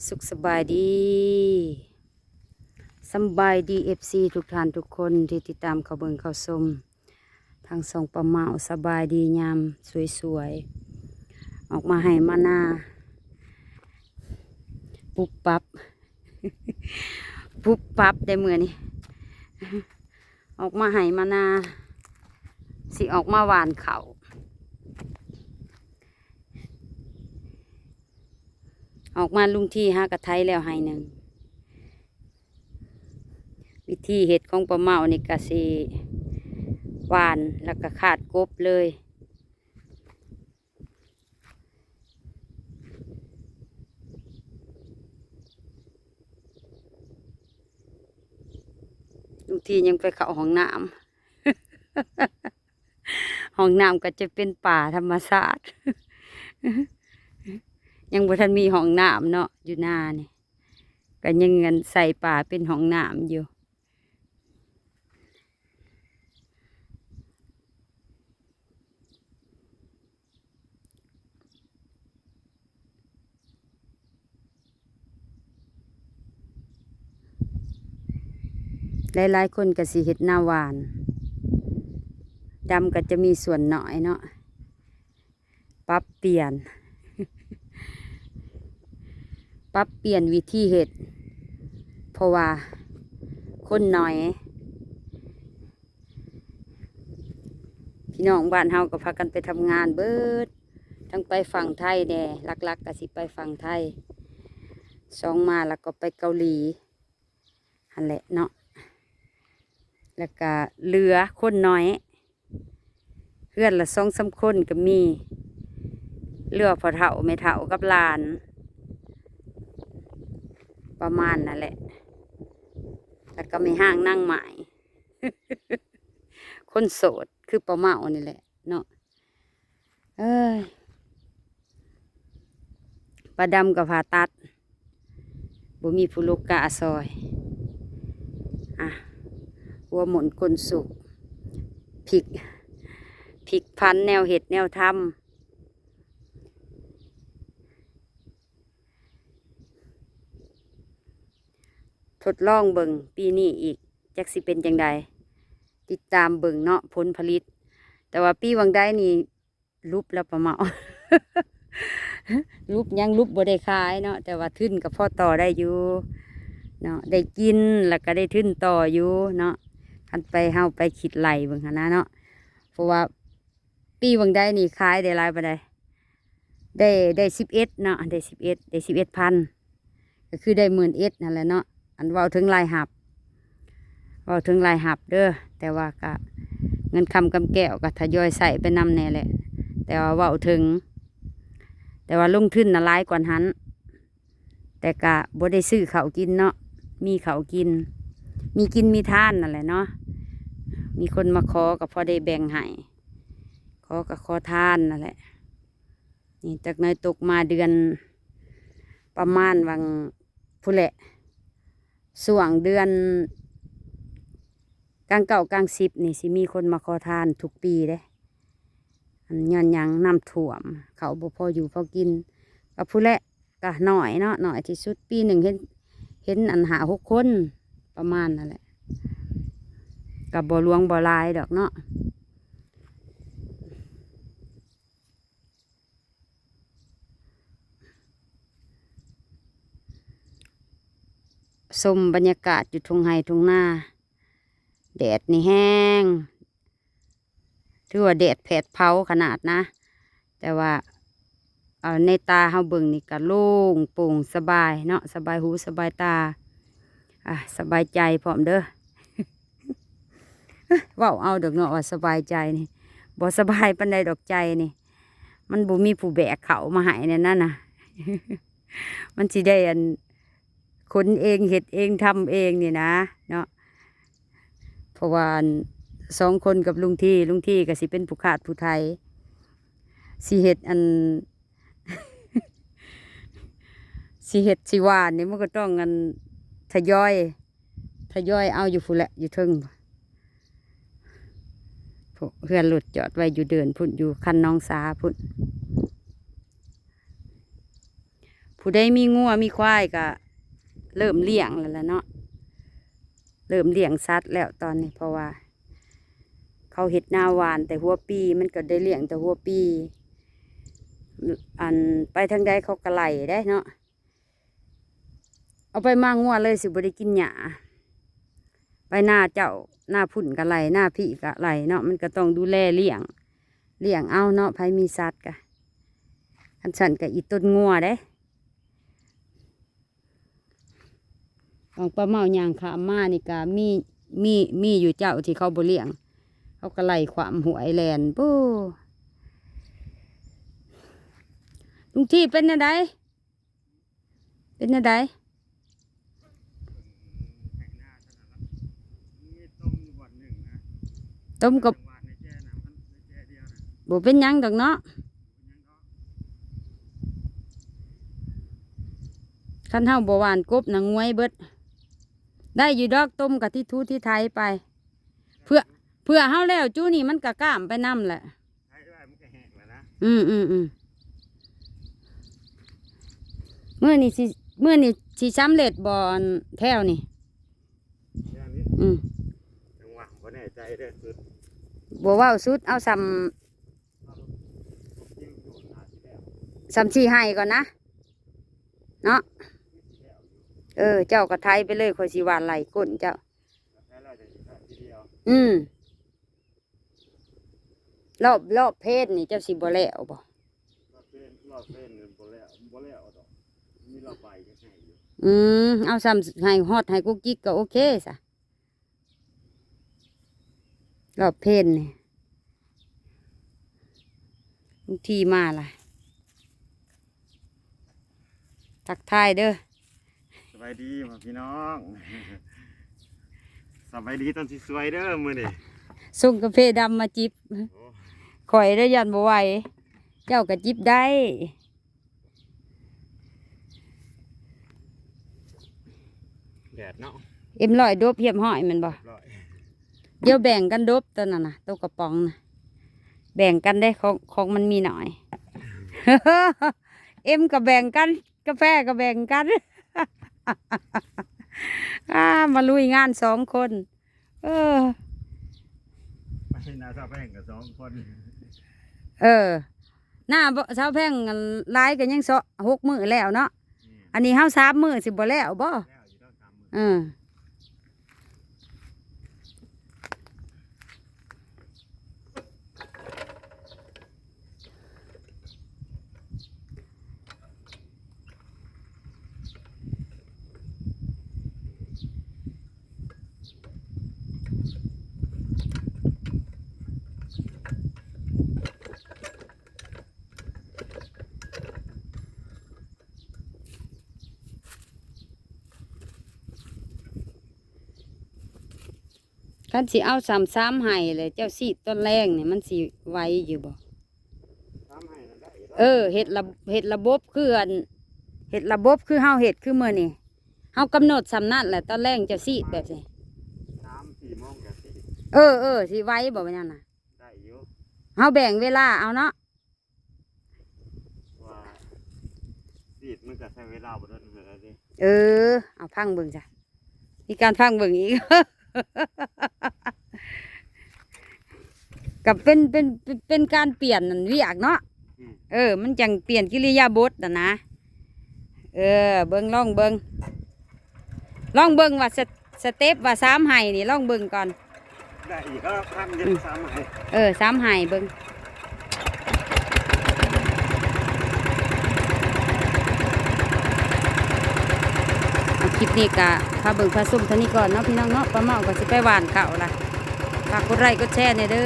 ສຸກສະບາຍດີ ສຳບາຍດີ ເອັຟຊີ ທຸກທ່ານທຸກຄົນທີ່ຕິດຕາມເຂົ້າເບິ່ງເຂົ້າຊົມທາງຊ່ອງປ້າເມົາ. ສະບາຍດີຍາມສວຍໆ ອອກມາໄຮ່ມານາ ປຸບປັບ ປຸບປັບໄດ໋ມື້ນີ້ ອອກມາໄຮ່ມານາ ຊິອອກມາຫວ່ານເຂົ້າ. ອອກມາລຸງທີຫາກະໄຖແລ້ວໄຮ່ໜຶ່ງ. ວິທີເຮັດຂອງປ້າເມົານີ້ກະຊິຫວ່ານ ແລ້ວກະຄາດກົບເລີຍ. ລຸງທີຍັງໄປເຂົ້າຫ້ອງນ້ຳ. ຫ້ອງນ້ຳກໍຈະເປັນປ່າທຳມະຊາດ ຍັງບໍ່ທັນມີຫ້ອງນ້ຳເນາະ ຢູ່ນານີ້ ກໍຍັງອັນໃສ່ປ່າເປັນຫ້ອງນ້ຳຢູ່. ຫຼາຍໆຄົນກໍຊິເຮັດນາຫວ່ານ ດຳກໍຈະມີສ່ວນໜ້ອຍເນາະ ປັບປ່ຽນ ປັບປ່ຽນວິທີເຮັດ ເພາະວ່າຄົນໜ້ອຍ ພີ່ນ້ອງບ້ານເຮົາກໍພາກັນໄປທຳງານເບິດ ທັງໄປຝັ່ງໄທແດ່ ຫຼັກໆກໍຊິໄປຝັ່ງໄທ ສອງມາແລ້ວກໍໄປເກົາຫຼີຫັ້ນແຫຼະເນາະ ແລ້ວກໍເຫຼືອຄົນໜ້ອຍ ເຮືອນລະສອງສາມຄົນກໍມີ ເຫຼືອພໍ່ເຖົ້າແມ່ເຖົ້າກັບຫຼານ ປະມານນັ້ນແຫຼະ ແລ້ວກໍແມ່ຮ້າງນາງໝ້າຍ ຄົນໂສດຄືປ້າເມົານີ້ແຫຼະເນາະ. ເອີຍ ປ້າດຳກໍຜ່າຕັດ ບໍ່ມີຜູ້ລູກກ້າຊ່ອຍ ອ່ະ ຫົວໝົນກົ້ນສຸກ ພິກ ພິກຜັນແນວເຮັດແນວທຳ ທົດລອງເບິ່ງປີນີ້ອີກ ຈັກຊິເປັນຈັ່ງໃດ ຕິດຕາມເບິ່ງເນາະ ຜົນຜະລິດ. ແຕ່ວ່າປີຫວ່າງໃດນີ້ ຫຼຸບແລ້ວປ້າເມົາ ຫຼຸບຫຍັງ ຫຼຸບບໍ່ໄດ້ຂາຍເນາະ ແຕ່ວ່າທຶນກໍພໍຕໍ່ໄດ້ຢູ່ເນາະ ໄດ້ກິນ ແລ້ວກໍໄດ້ທຶນຕໍ່ຢູ່ເນາະ ຄັນໄປ ເຮົາໄປຄິດໄລ່ເບິ່ງຫັ້ນນະເນາະ ເພາະວ່າປີຫວ່າງໃດນີ້ຂາຍໄດ້ຫຼາຍປານໃດ ໄດ້ ໄດ້ສິບເອັດເນາະ ໄດ້ສິບເອັດ ໄດ້ສິບເອັດພັນ ກໍຄືໄດ້ໝື່ນເອັດຫັ້ນແຫຼະເນາະ ອັນເວົ້າເຖິງລາຍຮັບ ເວົ້າເຖິງລາຍຮັບເດີ ແຕ່ວ່າກະເງິນຄຳກຳແກ້ວກະທະຍອຍໃຊ້ໄປນຳແດ່ແຫຼະ ແຕ່ວ່າເວົ້າເຖິງ ແຕ່ວ່າລົງທຶນນະຫຼາຍກວ່າຫັ້ນ ແຕ່ກະບໍ່ໄດ້ຊື້ເຂົ້າກິນເນາະ ມີເຂົ້າກິນ ມີກິນມີທານນັ້ນແຫຼະເນາະ ມີຄົນມາຂໍກໍພໍໄດ້ແບ່ງໃຫ້ ຂໍກໍຂໍທານນັ້ນແຫຼະ. ນີ້ຈັກໜ້ອຍຕົກມາເດືອນ ປະມານຫວ່າງພຸ້ນແຫຼະ ຊ່ວງເດືອນກາງເກົ້າກາງສິບນີ້ ຊິມີຄົນມາຂໍທານທຸກປີເດ້ ອັນຍ້ອນຫຍັງ ນ້ຳຖ້ວມ ເຂົ້າບໍ່ພໍຢູ່ພໍກິນ ກໍພຸ້ນແຫຼະ ກໍໜ້ອຍເນາະ ໜ້ອຍທີ່ສຸດ ປີໜຶ່ງເຫັນ ເຫັນອັນຫ້າຫົກຄົນ ປະມານນັ້ນແຫຼະ ກໍບໍ່ຫຼວງບໍ່ຫຼາຍດອກເນາະ. ຊົມບັນຍາກາດຢູ່ທົ່ງໄຮ່ທົ່ງນາ ແດດນີ້ແຮງ ຖືວ່າແດດແຜດເຜົາຂະໜາດນະ ແຕ່ວ່າ ເອົາໃນຕາເຮົາເບິ່ງນີ້ກະໂລ່ງໂປ່ງສະບາຍເນາະ ສະບາຍຫູສະບາຍຕາ ອ່າ ສະບາຍໃຈພ້ອມເດີ. ເວົ້າເອົາດອກເນາະວ່າສະບາຍໃຈນີ້ ບໍ່ສະບາຍປານໃດດອກໃຈນີ້ ມັນບໍ່ມີຜູ້ແບກເຂົ້າມາໃຫ້ແນວນັ້ນນະ ມັນຊິໄດ້ອັນ ຂົນເອງເຮັດເອງທຳເອງນີ້ນະເນາະ ເພາະວ່າອັນ ສອງຄົນກັບລຸງທີ ລຸງທີກໍຊິເປັນຜູ້ຄາດຜູ້ໄຖ ຊິເຮັດອັນ ຊິເຮັດຊິຫວ່ານນີ້ ມັນກໍຕ້ອງອັນ ທະຍອຍ ທະຍອຍເອົາຢູ່ພຸ້ນແຫຼະ ຢູ່ເທິງ ເຮືອນລົດຈອດໄວ້ຢູ່ເດີ່ນພຸ້ນ ຢູ່ຄັນໜອງສາພຸ້ນ. ຜູ້ໃດມີງົວມີຄວາຍກໍເລີ່ມລ້ຽງແລ້ວລະເນາະ ເລີ່ມລ້ຽງສັດແລ້ວຕອນນີ້ ເພາະວ່າເຂົາເຮັດນາຫວ່ານແຕ່ຫົວປີ ມັນກໍໄດ້ລ້ຽງແຕ່ຫົວປີ ອັນ ໄປທາງໃດເຂົາກໍໄລ່ເດ້ເນາະ ເອົາໄປມາງົວເລີຍຊິບໍ່ໄດ້ກິນຫຍ້າ ໄປນາເຈົ້າ ນາພຸ້ນກໍໄລ່ ນາພີ້ກໍໄລ່ເນາະ ມັນກໍຕ້ອງດູແລລ້ຽງ ລ້ຽງເອົາເນາະ ໃຜມີສັດກະ ຄັນຊັ້ນກະອີ່ຕົນງົວເດ້ ບາງປາເມົາຍ່າງຂ້າມມານີ້ກະມີ ມີ ມີຢູ່ເຈົ້າທີ່ເຂົາບໍ່ລ້ຽງ ເຂົາກໍໄລ່ຂ້າມຫ້ວຍແລ່ນປູ້ ລຸງທີເປັນແນວໃດ? ເປັນແນວໃດ? ຕົ້ມກໍບໍ່ເປັນຫຍັງດອກເນາະ ຄັນເຮົາບໍ່ຫວ່ານກົບນະງວຍເບິດ ໄດ້ຢູ່ດອກ ຕົ້ມກະທິຖູທິໄຖໄປ ເພື່ອ ເພື່ອເຮົາແລ້ວຈຸນີ້ມັນກະກ້າມໄປນຳແຫຼະ ໃຊ້ໄວ້ມັນກໍແຫ້ງແລ້ວນະ ອືມໆໆ ມື້ນີ້ຊິ ມື້ນີ້ຊິສຳເລັດບໍ່ ອັນແຖວນີ້ ແຖວນີ້ ອືມ ຈັງຫວະບໍ່ແນ່ໃຈເດີ ສຸດ ບໍ່ເວົ້າສຸດ ເອົາສ່ຳ ສ່ຳສີ່ໄຮ່ກ່ອນນະ ເນາະ ເອີ ເຈົ້າກໍໄຖໄປເລີຍ ຂ້ອຍຊິຫວ່ານໄລ່ກົ້ນເຈົ້າ ອືມ ລອບ ລອບເພນນີ້ເຈົ້າຊິບໍ່ແລ້ວບໍ່? ລອບເພນ ລອບເພນນີ້ບໍ່ແລ້ວ ບໍ່ແລ້ວດອກ ມີລອບໃບຍັງໃຫ້ຢູ່ ອືມ ເອົາສ່ຳໃຫ້ຮອດໃຫ້ກຸກກິກກໍໂອເຄຊະ ລອບເພນນີ້ ລຸງທີມາລະ ທັກທາຍເດີ ສະບາຍດີພໍ່ພີ່ນ້ອງ ສະບາຍດີຕອນສວຍໆເດີມື້ນີ້ ສົ່ງກາເຟດຳມາຈິບ ໂອ້ ຂ້ອຍເດີຢ້ານບໍ່ໄຫວ ເຈົ້າກໍຈິບໄດ້ ແດດເນາະ ເອັມຮ້ອຍດົບຮຽບຮ້ອຍແມ່ນບໍ່? ຮ້ອຍ ດຽວແບ່ງກັນດົບໂຕນັ້ນນະ ໂຕກະປ໋ອງນະ ແບ່ງກັນເດ້ ຂອງ ຂອງມັນມີໜ້ອຍ ເອັມກໍແບ່ງກັນ ກາແຟກໍແບ່ງກັນ ອາ ມາລຸຍງານສອງຄົນ ເອີ ໄປນາສາວແພງກໍສອງຄົນ ເອີ ນາສາວແພງຫຼາຍກໍຍັງເຊາະຫົກມື້ແລ້ວເນາະ ອືມ ອັນນີ້ເຮົາສາມມື້ຊິບໍ່ແລ້ວບໍ່? ແລ້ວຢູ່ດອກສາມມື້ ເອີ. ຄັນຊິເອົາສ່ຳສາມໄຮ່ແຫຼະ ເຈົ້າຊີດຕອນແລງນີ້ ມັນຊິໄຫວຢູ່ບໍ່? ສາມໄຮ່ນັ້ນໄດ້ຢູ່ດອກ ເອີ ເຮັດລະ ເຮັດລະບົບຄືອັນ ເຮັດລະບົບຄືເຮົາເຮັດຄືມື້ນີ້ ເຮົາກຳນົດສ່ຳນັ້ນແຫຼະ ຕອນແລງເຈົ້າຊີດແບບນີ້ ສາມສີ່ໂມງກໍຊີດ ເອີ ເອີ ຊິໄຫວບໍ່ແບບນັ້ນນະ? ໄດ້ຢູ່ ເຮົາແບ່ງເວລາເອົາເນາະ ວ່າ ຊີດມັນກໍໃຊ້ເວລາບໍ່ດົນເທົ່າໃດເດ້ ເອີ ເອົາຟັງເບິ່ງຊະ ມີການຟັງເບິ່ງອີກ ກໍເປັນ ເປັນ ເປັນການປ່ຽນວຽກເນາະ ອືມ ເອີ ມັນຈັ່ງປ່ຽນກິລິຍາບົດຫັ້ນນະ ເອີ ເບິ່ງ ລອງເບິ່ງ ລອງເບິ່ງວ່າສະ ສະເຕັບວ່າສາມໄຮ່ນີ້ ລອງເບິ່ງກ່ອນ ໄດ້ອີກ ເອີ ພັນເຮັດ ອືມ ສາມໄຮ່ ເອີ ສາມໄຮ່ເບິ່ງ ຄລິບນີ້ກະພາເບິ່ງພາຊົມເທົ່ານີ້ກ່ອນເນາະພີ່ນ້ອງເນາະ ປ້າເມົາກໍຊິໄປຫວ່ານເຂົ້າລະ ຝາກກົດໄລກົດແຊແດ່ເດີ.